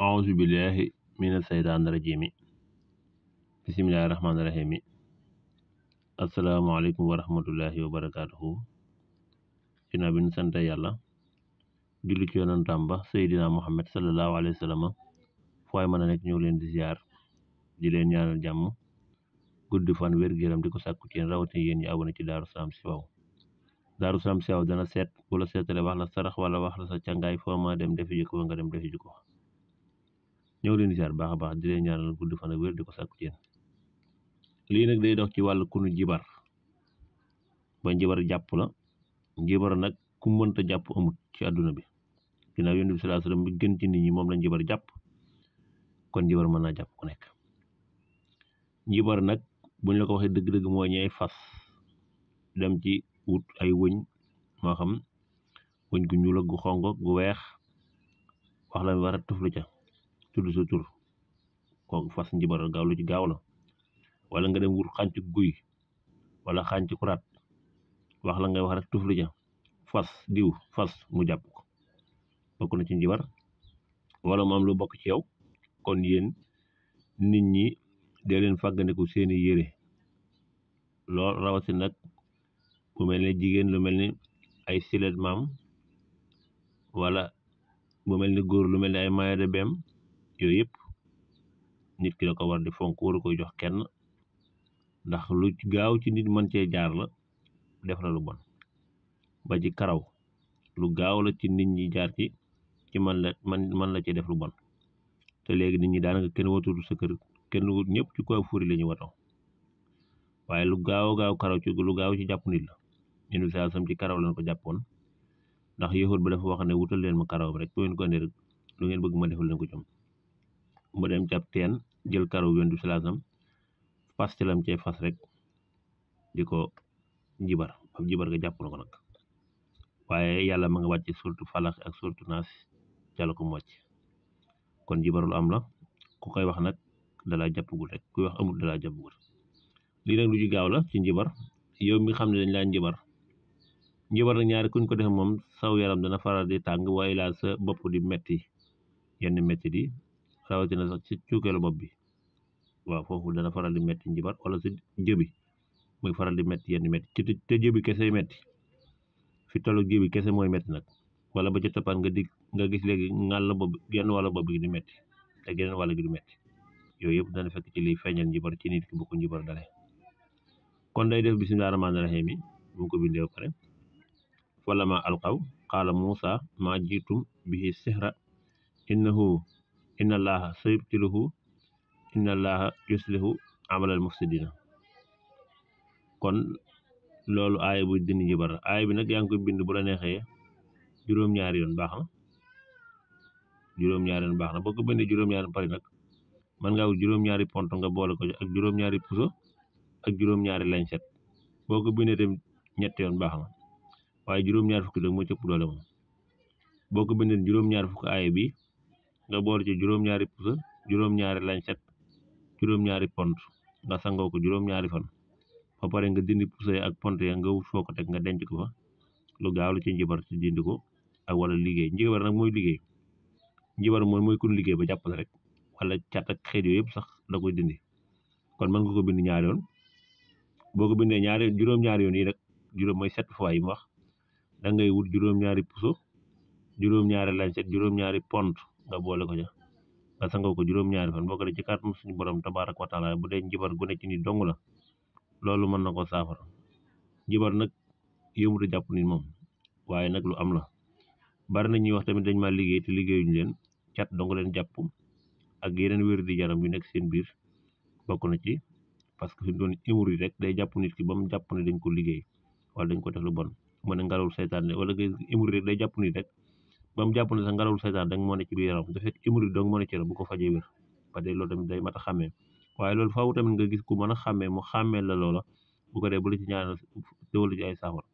auzu billahi mina seytaani rajimi bisimilahi rahmaani rahimi asalaamaaleykum wa rahmatullahi wa barakaatuhu. ginnaaw bi ñu sant yàlla julli ci yonantam ba Seydina Muhammad sallallahu alayhi wa sallam fu waay mën a nekk ñëw leen di ziar di leen ñaanal jàmm guddi fan wér-gu-yaram di ko sàkku ci yéen rawatina yéen ñi abonné ci Daaru Salaam Chifaou. Daaru Salaam Chifaou dana seet bu la seetale wax la sarax wala wax la sa càngaay foo ma dem defi ji ko nga dem defi ji ko. ñëw leen di ziar baax a baax di leen ñaanal guddi fan ak wér di ko sàkku ci yéen. lii nag day dox ci wàllu kunu jibar ba njibar jàpp la. njibar nag ku mënta jàpp amut ci àdduna bi ginnaaw yonent bi sallallahu alayhi wasallam bi gën ci nit ñi moom la njibar jàpp kon njibar mën naa jàpp ku nekk. njibar nag buñ la ko waxee dëgg-dëgg mooy ñay fas dem ci wut ay wëñ moo xam wëñ gu ñuul ak gu xonq gu weex wax la war a tuflu ca tudd sa tur kooku fas njibar gaaw lu ci gaaw la. wala nga dem wut xànc guy wala xànc kuraat wax la ngay wax rek tufli ja fas diw fas mu jàpp ko bokk na ci njibar. wala mu am lu bokk ci yow kon yéen nit ñi dee leen fàggandiku seeni yére lool rawati nag bu mel ni jigéen lu mel ni ay silet maam wala bu mel ni góor lu mel ni ay maillot de bain yooyu yëpp nit ki da ko war di fonk waru koy jox kenn ndax lu gaaw ci nit mën cee jaar la def la lu bon. ba ci karaw lu gaaw la ci nit ñi jaar ci man la ci def lu bon te léegi nit ñi daanaka kenn watutu sa kër kenn wut ñëpp ci coiffure la ñu watoo waaye lu gaaw karaw ci lu gaaw ci jàpp nit la. ñun saa sam ci karaw lañ ko jàppoon ndax yéexut ba dafa wax ne wutal leen ma karaw rek bu ngeen ko andi rek lu ngeen bëgg ma defal leen ko jom mu dem cap teen jël karaw yoon du salaasam fas ci lam cee fas rek di ko njibar ab jibar ga jàpp na ko nag waaye yàlla ma nga wàcc surtout falax ak surtout naas jàll ko mocc kon jibar lu am la ku koy wax nag dalaa jàppagul rek kuy wax amul dalaa jàppagul. lii nag lu ci gaaw la ci njibar yow mi xam ne dañ laa njibar nag ñaari kuñ ko def moom saw yaram dana faral di tàng waaye laa sa bopp di metti yenn metti di rawatina sax ci cuukeelu bopp bi waaw foofu dana faral di metti njibar wala sa jëbi muy faral di metti yenn metti te jëbi kese metti fi tollu jëbi kese mooy metti nag wala ba ca toppaat nga gis léegi ngàll bopp genn wàlla bopp bi di metti te geneen wàll gi du metti yooyu yëpp dana fekk ci liy feeñal njibar ci nit ki bu ko njibar dale. kon day def bismillaahi rahmaani rahiim bu ko bindee ba pare falama alqaw qaala Muusaa maa jiitum bihi sihra inna allaha sayubtiluhu inna allaha yuslihu amalal mufsidina. kon loolu aaya buy dindi njibar aaya bi nag yaa ngi koy bind bu la neexee juróom-ñaari yoon baax na juróom-ñaari yoon baax na boo ko bindee juróom-ñaari pare nag mën ngaa wut juróom-ñaari pont nga boole ko ak juróom-ñaari puso ak juróom-ñaari lañset boo ko bindee tam ñetti yoon baax na waaye juróom-ñaari fukki rek moo ci ëpp doole moom boo ko bindee juróom-ñaari fukki aaya bi nga boole ci juróom-ñaari puso juróom-ñaari lañset juróom-ñaari pont nga sangoo ko juróom-ñaari fan ba pare nga dindi puso ak pont ya nga wut foo ko teg nga denc ko fa lu gaaw la ci njibar ci dindi ko ak wala liggéey njibar nag mooy liggéey njibar mooy kun liggéey ba jàppale rek wala cat ak xeet yooyu yëpp sax da koy dindi. kon mën nga ko bind ñaari yoon boo ko bindee juróom-ñaari yoon yi rek juróom mooy 7 fois yi mu wax da ngay wut juróom-ñaari puso juróom-ñaari lañset juróom-ñaari pont nga boole ko ja nga sangoo ko juróom-ñaari fan boo ko dee ci kàttan suñu borom tabaaraka wa taala bu dee njibar gu ne ci nit dong la loolu mën na ko saafara. njibar nag yëmut a jàpp nit moom waaye nag lu am la bari na ñuy wax tamit dañ maa liggéey te liggéeyuñu leen cat dong leen jàpp ak yeneen wér di yaram yu nekk seen biir bokk na ci parce que fi mu doon hémorroïde rek day jàpp nit ki ba mu jàpp ne dañ ko liggéey wala dañ ko def lu bon mu ne ngarawul saytaan wala hémorroïde rek day jàpp nit rek ba mu jàpp ne sax ngarawul saytaan danga moo ne ci biir yaram da fekk hémorroïde dong moo ne ci yaram bu ko fajee wér parce que loolu tamit day mat a xàmmee waaye loolu faaw tamit nga gis ku mën a xàmmee mu xàmmee la loola bu ko dee bu la ci ñaanal teewal ci ay saafara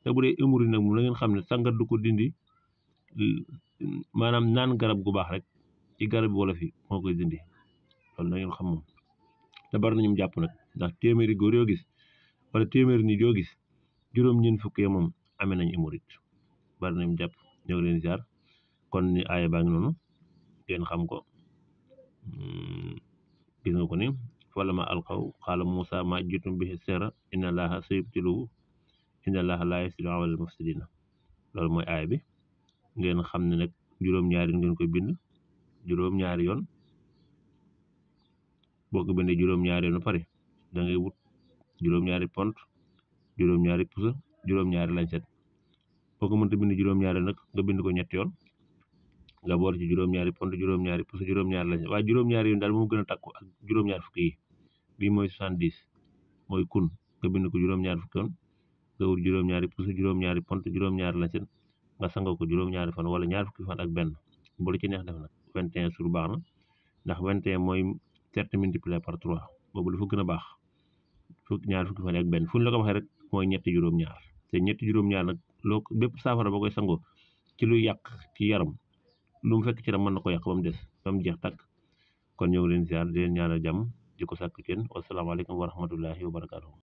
te bu dee hémorroïde nag moom la ngeen xam ne sangat du ko dindi maanaam naan garab gu baax rek ci garab bi wala fi moo koy dindi loolu na ngeen xam moom te bari nañu jàpp nag ndax téeméeri góor yoo gis wala téeméeri nit yoo gis juróom-ñeent fukki moom amee nañ hémorroïde bari nañu jàpp ñëw leen ziar kon ni aaya baa ngi noonu ngeen xam ko gis nga ko ni falammaa alqaw qaala Muusaa maa ji'tum bihi sihra inna Allaaha sayubtiluhu inna Allaaha laa yuslihu amalal mufsidiina. loolu mooy aay bi ngeen xam ne nag juróom-ñaari ngeen koy bind juróom-ñaari yoon. boo ko bindee juróom-ñaari yoon ba pare da ngay wut juróom-ñaari pont juróom-ñaari pusa juróom-ñaari lañset. boo ko mënta bind juróom-ñaari nag nga bind ko ñetti yoon nga boole ci juróom-ñaari pont juróom-ñaari pusa juróom-ñaari lañset. waaye juróom-ñaari yoon daal moo gën a takku ak juróom-ñaari fukki yi. bii mooy 70 mooy kun nga bind ko juróom-ñaari fukki yoon nga wut juróom-ñaari pusa juróom-ñaari pont juróom-ñaari lañset nga sangoo ko juróom-ñaari fan wala ñaar fukki fan ak benn bu la ci neex def nag 21 jours baax na ndax 21 mooy 7 multiplié par 3 boobu dafa gën a baax ñaar fukki fan ak benn fu ñu la ko waxee rek mooy ñetti juróom-ñaar te ñetti juróom-ñaar nag loo bépp saafara ba koy sangoo ci luy yàq ci yaram lu mu fekk ci yaram mën na ko yàq ba mu jeex tàkk. kon ñëw leen ziar di leen ñaanal jàmm di ko sàkk ci yéen wasalaamaaleykum wa rahmatullahi wa barakaatuhu.